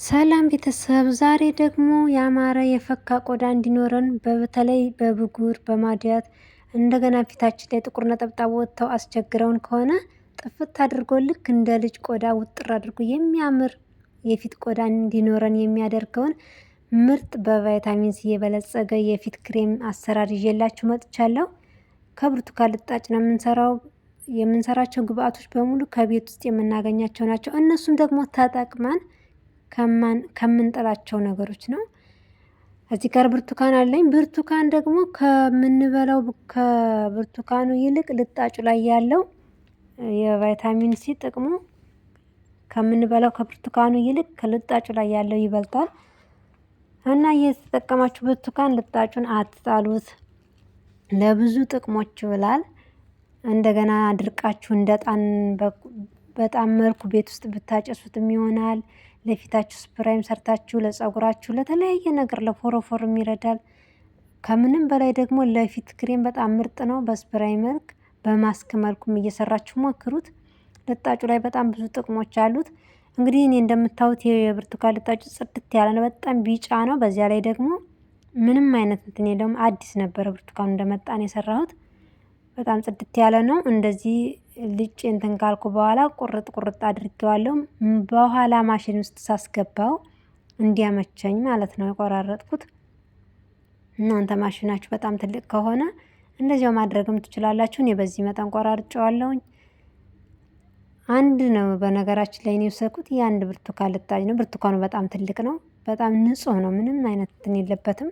ሰላም ቤተሰብ፣ ዛሬ ደግሞ ያማረ የፈካ ቆዳ እንዲኖረን በተለይ በብጉር በማድያት እንደገና ፊታችን ላይ ጥቁር ነጠብጣብ ወጥተው አስቸግረውን ከሆነ ጥፍት አድርጎ ልክ እንደ ልጅ ቆዳ ውጥር አድርጎ የሚያምር የፊት ቆዳ እንዲኖረን የሚያደርገውን ምርጥ በቫይታሚን ሲ የበለጸገ የፊት ክሬም አሰራር ይዤላችሁ መጥቻለሁ። ከብርቱካን ልጣጭ ነው የምንሰራው። የምንሰራቸው ግብአቶች በሙሉ ከቤት ውስጥ የምናገኛቸው ናቸው። እነሱም ደግሞ ተጠቅመን ከምንጥላቸው ነገሮች ነው። እዚህ ጋር ብርቱካን አለኝ። ብርቱካን ደግሞ ከምንበላው ከብርቱካኑ ይልቅ ልጣጩ ላይ ያለው የቫይታሚን ሲ ጥቅሙ ከምንበላው ከብርቱካኑ ይልቅ ከልጣጩ ላይ ያለው ይበልጣል። እና እየተጠቀማችሁ ብርቱካን ልጣጩን አትጣሉት፣ ለብዙ ጥቅሞች ይውላል። እንደገና አድርቃችሁ እንደ እጣን በጣም መልኩ ቤት ውስጥ ብታጨሱትም ይሆናል። ለፊታችሁ spray ም ሰርታችሁ ለጸጉራችሁ፣ ለተለያየ ነገር ለፎረፎርም ይረዳል። ከምንም በላይ ደግሞ ለፊት ክሬም በጣም ምርጥ ነው። በ spray መልክ በማስክ መልኩም እየሰራችሁ ሞክሩት። ልጣጩ ላይ በጣም ብዙ ጥቅሞች አሉት። እንግዲህ እኔ እንደምታዩት የብርቱካን ልጣጩ ጽድት ያለ ነው። በጣም ቢጫ ነው። በዚያ ላይ ደግሞ ምንም አይነት እንትን የለውም። አዲስ ነበረ ብርቱካኑ እንደመጣ ነው የሰራሁት። በጣም ጽድት ያለ ነው። እንደዚህ ልጬ እንትን ካልኩ በኋላ ቁርጥ ቁርጥ አድርጌዋለሁ። በኋላ ማሽን ውስጥ ሳስገባው እንዲያመቸኝ ማለት ነው የቆራረጥኩት። እናንተ ማሽናችሁ በጣም ትልቅ ከሆነ እንደዚያው ማድረግም ትችላላችሁ። እኔ በዚህ መጠን ቆራርጬዋለሁኝ። አንድ ነው በነገራችን ላይ እኔ የወሰድኩት የአንድ ብርቱካን ልጣጭ ነው። ብርቱካኑ በጣም ትልቅ ነው። በጣም ንጹህ ነው። ምንም አይነት እንትን የለበትም።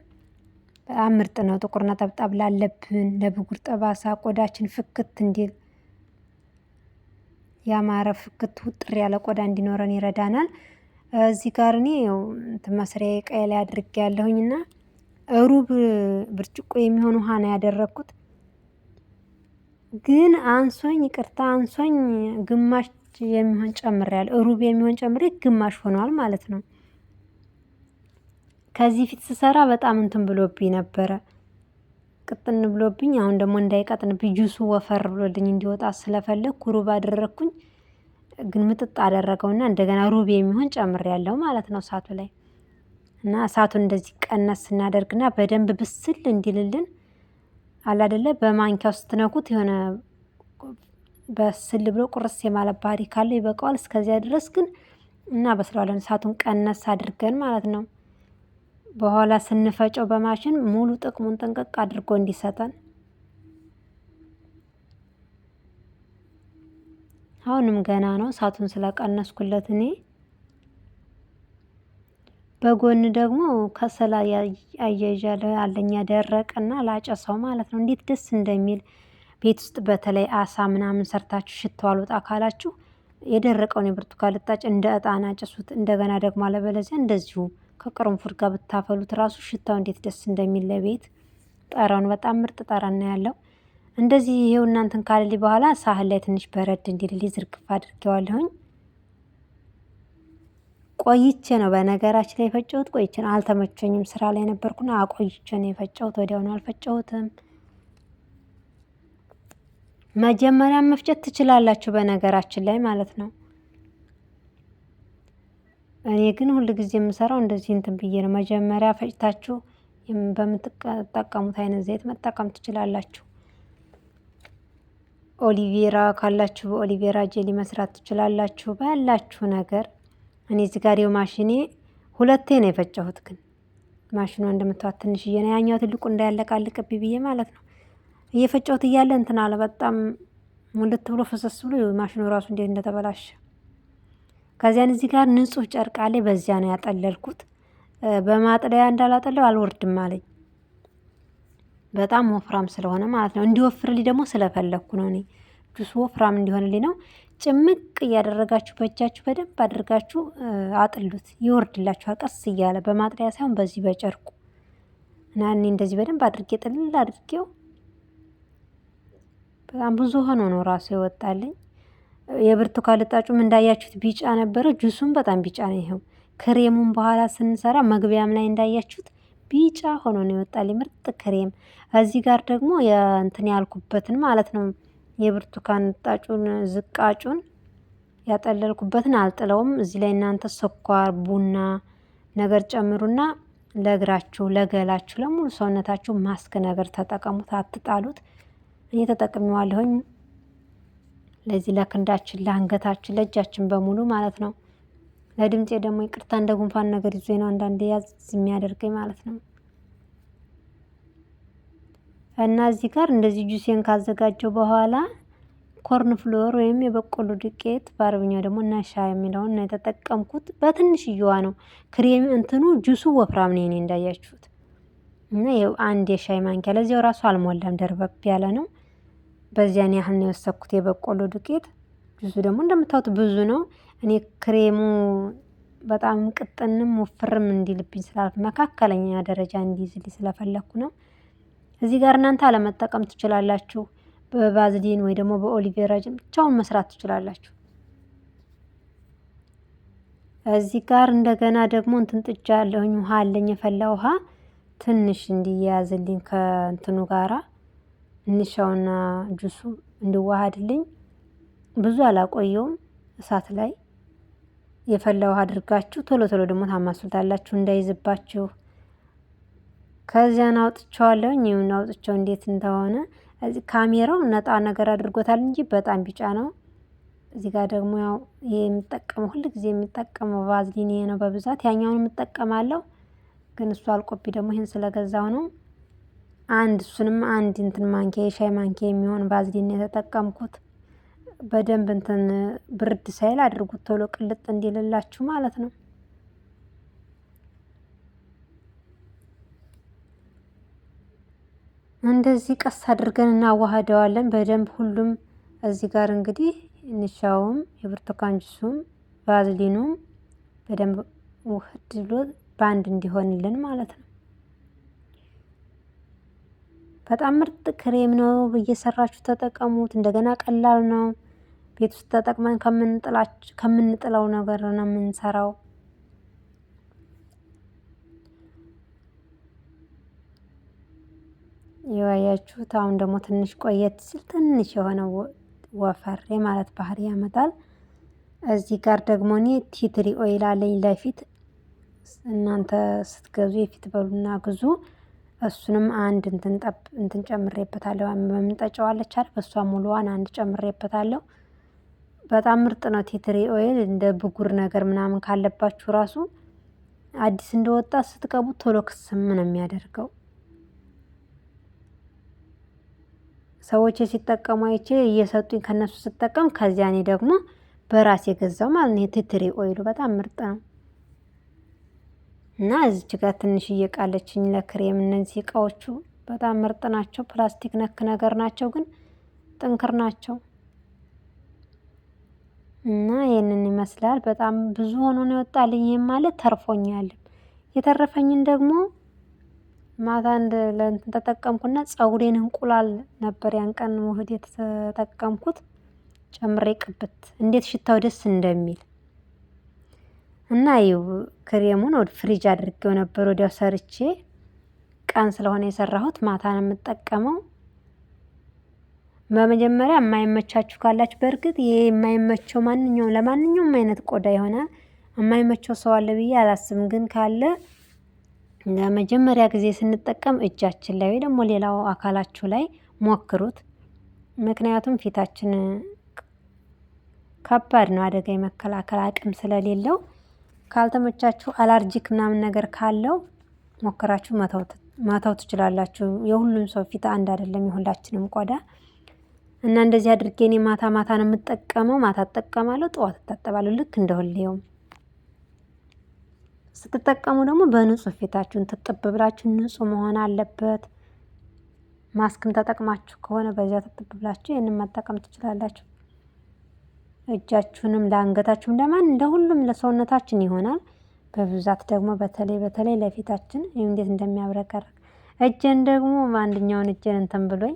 በጣም ምርጥ ነው። ጥቁር ነጠብጣብ ላለብን፣ ለብጉር ጠባሳ፣ ቆዳችን ፍክት እንዲል ያማረ ፍክት ውጥር ያለ ቆዳ እንዲኖረን ይረዳናል። እዚህ ጋር እኔ እንትን መስሪያ ቀይ ላይ አድርጌ ያለሁኝና ሩብ ብርጭቆ የሚሆን ውሃ ነው ያደረግኩት። ግን አንሶኝ ይቅርታ አንሶኝ ግማሽ የሚሆን ጨምሬያለሁ። ሩብ የሚሆን ጨምሬ ግማሽ ሆኗል ማለት ነው። ከዚህ ፊት ስሰራ በጣም እንትን ብሎብኝ ነበረ፣ ቅጥን ብሎብኝ። አሁን ደግሞ እንዳይቀጥንብኝ ጁሱ ወፈር ብሎልኝ እንዲወጣ ስለፈለግኩ ሩብ አደረግኩኝ። ግን ምጥጥ አደረገውና እንደገና ሩብ የሚሆን ጨምሬያለሁ ማለት ነው እሳቱ ላይ እና እሳቱን እንደዚህ ቀነስ ስናደርግና በደንብ ብስል እንዲልልን አላደለ በማንኪያው ስትነኩት የሆነ በስል ብሎ ቁርስ የማለት ባህሪ ካለው ይበቃዋል። እስከዚያ ድረስ ግን እናበስለዋለን እሳቱን ቀነስ አድርገን ማለት ነው። በኋላ ስንፈጨው በማሽን ሙሉ ጥቅሙን ጥንቅቅ አድርጎ እንዲሰጠን። አሁንም ገና ነው እሳቱን ስለቀነስኩለት እኔ። በጎን ደግሞ ከሰል አያይዣለሁ አለኝ ደረቀና ላጨሰው ማለት ነው። እንዴት ደስ እንደሚል ቤት ውስጥ በተለይ አሳ ምናምን ሰርታችሁ ሽታው አልወጣ ካላችሁ የደረቀውን የብርቱካን ልጣጭ እንደ እጣን አጭሱት። እንደገና ደግሞ አለበለዚያ እንደዚሁ ከቅርንፉድ ጋር ብታፈሉት ራሱ ሽታው እንዴት ደስ እንደሚል ለቤት ጠረኑ በጣም ምርጥ ጠረን ነው ያለው። እንደዚህ ይሄው እናንተን ካልልኝ በኋላ ሳህን ላይ ትንሽ በረድ እንዲልልኝ ዝርግፍ አድርጌዋለሁኝ። ቆይቼ ነው በነገራችን ላይ የፈጨሁት፣ ቆይቼ ነው አልተመቸኝም፣ ስራ ላይ ነበርኩና አቆይቼ ነው የፈጨሁት። ወዲያውኑ አልፈጨሁትም። መጀመሪያ መፍጨት ትችላላችሁ በነገራችን ላይ ማለት ነው። እኔ ግን ሁል ጊዜ የምሰራው እንደዚህ እንትን ብዬ ነው። መጀመሪያ ፈጭታችሁ በምትጠቀሙት አይነት ዘይት መጠቀም ትችላላችሁ። aloe vera ካላችሁ በ aloe vera jelly መስራት ትችላላችሁ። ባላችሁ ነገር እኔ እዚህ ጋር ማሽኔ ሁለቴ ነው የፈጨሁት። ግን ማሽኗ እንደምታዋት ትንሽዬ ነው፣ ያኛው ትልቁ እንዳያለቃልቅብኝ ብዬ ማለት ነው። እየፈጨሁት እያለ እንትን አለ በጣም ሙልት ብሎ ፈሰስ ብሎ ማሽኑ ራሱ እንዴት እንደተበላሸ። ከዚያን እዚህ ጋር ንጹህ ጨርቅ አለ፣ በዚያ ነው ያጠለልኩት። በማጥለያ እንዳላጠለው አልወርድም አለኝ፣ በጣም ወፍራም ስለሆነ ማለት ነው። እንዲወፍርልኝ ደግሞ ስለፈለግኩ ነው እኔ ጁሱ ወፍራም እንዲሆንልኝ ነው። ጭምቅ እያደረጋችሁ በእጃችሁ በደንብ አድርጋችሁ አጥሉት፣ ይወርድላችኋል ቀስ እያለ በማጥለያ ሳይሆን በዚህ በጨርቁ እና እኔ እንደዚህ በደንብ አድርጌ ጥልል አድርጌው በጣም ብዙ ሆኖ ነው ራሱ የወጣልኝ። የብርቱካን ልጣጩም እንዳያችሁት ቢጫ ነበረ። ጁሱም በጣም ቢጫ ነው። ይኸው ክሬሙን በኋላ ስንሰራ መግቢያም ላይ እንዳያችሁት ቢጫ ሆኖ ነው የወጣልኝ ምርጥ ክሬም። እዚህ ጋር ደግሞ የእንትን ያልኩበትን ማለት ነው የብርቱካን ልጣጩን ዝቃጩን ያጠለልኩበትን አልጥለውም። እዚህ ላይ እናንተ ስኳር፣ ቡና ነገር ጨምሩና ለእግራችሁ፣ ለገላችሁ፣ ለሙሉ ሰውነታችሁ ማስክ ነገር ተጠቀሙት፣ አትጣሉት። እኔ ተጠቅሜዋለሁኝ። ለዚህ ለክንዳችን፣ ለአንገታችን፣ ለእጃችን በሙሉ ማለት ነው። ለድምፄ ደግሞ ይቅርታ እንደ ጉንፋን ነገር ይዞ ነው አንዳንዴ ያዝ የሚያደርገኝ ማለት ነው። እና እዚህ ጋር እንደዚህ ጁሴን ካዘጋጀው በኋላ corn flour ወይም የበቆሎ ዱቄት በአረብኛው ደግሞ نشا የሚለውን ነው የተጠቀምኩት። በትንሽየዋ ነው ክሬም እንትኑ ጁሱ ወፍራም ነው የኔ እንዳያችሁት። እና ይኸው አንድ የሻይ ማንኪያ ለዚያው ራሱ አልሞላም፣ ደርበብ ያለ ነው። በዚያን ያህል ነው የወሰድኩት የበቆሎ ዱቄት። ጁሱ ደግሞ እንደምታዩት ብዙ ነው። እኔ ክሬሙ በጣም ቅጥንም ውፍርም እንዲልብኝ ስላል መካከለኛ ደረጃ እንዲይዝልኝ ስለፈለኩ ነው። እዚህ ጋር እናንተ አለመጠቀም ትችላላችሁ። በቫዝሊን ወይ ደግሞ በ aloe vera ብቻውን መስራት ትችላላችሁ። እዚህ ጋር እንደገና ደግሞ እንትን ጥጃ ያለሁኝ ውሃ አለኝ የፈላ ውሃ ትንሽ እንዲያያዝልኝ ከእንትኑ ጋራ እንሻውና ጁሱ እንዲዋሃድልኝ ብዙ አላቆየውም። እሳት ላይ የፈላ ውሃ አድርጋችሁ ቶሎ ቶሎ ደግሞ ታማስሉታላችሁ እንዳይዝባችሁ። ከዚያን አውጥቼዋለሁኝ። ይሁን አውጥቼው እንዴት እንደሆነ እዚህ ካሜራው ነጣ ነገር አድርጎታል እንጂ በጣም ቢጫ ነው። እዚህ ጋር ደግሞ ያው ይሄ የምጠቀመው ሁል ጊዜ የምጠቀመው ቫዝሊን ይሄ ነው በብዛት ያኛውን የምጠቀማለሁ፣ ግን እሱ አልቆቢ ደግሞ ይሄን ስለገዛው ነው። አንድ እሱንም አንድ እንትን ማንኪያ የሻይ ማንኪያ የሚሆን ቫዝሊን የተጠቀምኩት። በደንብ እንትን ብርድ ሳይል አድርጉት ቶሎ ቅልጥ እንዲልላችሁ ማለት ነው። እንደዚህ ቀስ አድርገን እናዋህደዋለን በደንብ ሁሉም። እዚህ ጋር እንግዲህ እንሻውም የብርቱካን ጁሱም ቫዝሊኑም በደንብ ውህድ ብሎ በአንድ እንዲሆንልን ማለት ነው። በጣም ምርጥ ክሬም ነው። እየሰራችሁ ተጠቀሙት። እንደገና ቀላል ነው። ቤት ውስጥ ተጠቅመን ከምንጥለው ነገር ነው የምንሰራው። የዋያችሁት አሁን ደግሞ ትንሽ ቆየት ሲል ትንሽ የሆነ ወፈር የማለት ባህሪ ያመጣል። እዚህ ጋር ደግሞ እኔ tea tree oil አለኝ ለፊት። እናንተ ስትገዙ የፊት በሉና ግዙ። እሱንም አንድ እንትን ጠብ እንትን ጨምሬበታለሁ። በምንጠጫዋለች አይደል? በእሷ ሙሉዋን አንድ ጨምሬበታለሁ። በጣም ምርጥ ነው tea tree oil። እንደ ብጉር ነገር ምናምን ካለባችሁ ራሱ አዲስ እንደወጣ ስትቀቡት ቶሎ ክስም ነው የሚያደርገው። ሰዎች ሲጠቀሙ አይቼ እየሰጡኝ ከነሱ ስጠቀም ከዚያ እኔ ደግሞ በራሴ የገዛው ማለት ነው። የ tea tree oil ኡ በጣም ምርጥ ነው። እና እዚች ጋር ትንሽ እየቃለችኝ ለክሬም። እነዚህ እቃዎቹ በጣም ምርጥ ናቸው። ፕላስቲክ ነክ ነገር ናቸው፣ ግን ጥንክር ናቸው። እና ይህንን ይመስላል። በጣም ብዙ ሆኖ ነው የወጣልኝ። ይህም ማለት ተርፎኛል። የተረፈኝን ደግሞ ማታ እንደ ለእንትን ተጠቀምኩና ፀጉሬን እንቁላል ነበር ያን ቀን ውህድ የተጠቀምኩት ጨምሬ ቅብት እንዴት ሽታው ደስ እንደሚል እና ይኸው ክሬሙን ወደ ፍሪጅ አድርጌው ነበር ወዲያው ሰርቼ፣ ቀን ስለሆነ የሰራሁት ማታ ነው የምጠቀመው። በመጀመሪያ የማይመቻችሁ ካላችሁ በእርግጥ ይሄ የማይመቸው ማንኛውም ለማንኛውም አይነት ቆዳ ይሆናል። የማይመቸው ሰው አለ ብዬ አላስብም። ግን ካለ ለመጀመሪያ ጊዜ ስንጠቀም እጃችን ላይ ወይ ደግሞ ሌላው አካላችሁ ላይ ሞክሩት። ምክንያቱም ፊታችን ከባድ ነው፣ አደጋ የመከላከል አቅም ስለሌለው ካልተመቻችሁ allergic ምናምን ነገር ካለው ሞክራችሁ መተው ትችላላችሁ። የሁሉም ሰው ፊት አንድ አይደለም፣ የሁላችንም ቆዳ እና እንደዚህ አድርጌ እኔ ማታ ማታ ነው የምጠቀመው። ማታ እጠቀማለሁ፣ ጠዋት እታጠባለሁ። ልክ እንደ ሁሌውም ስትጠቀሙ ደግሞ በንጹህ ፊታችሁን ትጥብ ብላችሁ ንጹህ መሆን አለበት። ማስክም ተጠቅማችሁ ከሆነ በዚያ ትጥብ ብላችሁ ይህንን መጠቀም ትችላላችሁ። እጃችሁንም ለአንገታችሁም ለማን ለሁሉም ለሰውነታችን ይሆናል። በብዛት ደግሞ በተለይ በተለይ ለፊታችን እንዴት እንደሚያብረቀርቅ እጄን ደግሞ አንደኛውን እጄን እንትን ብሎኝ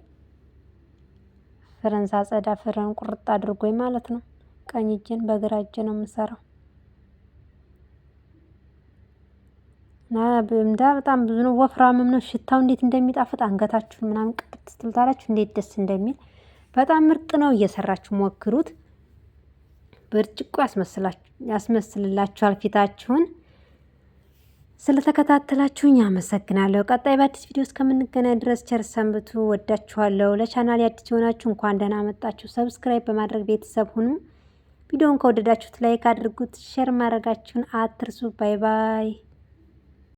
ፍረን ሳጸዳ ፍረን ቁርጥ አድርጎኝ ማለት ነው። ቀኝ እጄን በግራ እጄ ነው የምሰራው። እና እንዳ በጣም ብዙ ነው፣ ወፍራምም ነው። ሽታው እንዴት እንደሚጣፍጥ አንገታችሁን ምናምን ቅብት ስትሉታላችሁ እንዴት ደስ እንደሚል በጣም ምርጥ ነው። እየሰራችሁ ሞክሩት። ብርጭቆ ያስመስልላችኋል ፊታችሁን። ስለተከታተላችሁኝ አመሰግናለሁ። ቀጣይ በአዲስ ቪዲዮ እስከምንገናኝ ድረስ ቸር ሰንብቱ። ወዳችኋለሁ። ለቻናል አዲስ የሆናችሁ እንኳን ደህና መጣችሁ። Subscribe በማድረግ ቤተሰብ ሁኑ። ቪዲዮውን ከወደዳችሁት like አድርጉት። Share ማድረጋችሁን አትርሱ። Bye bye።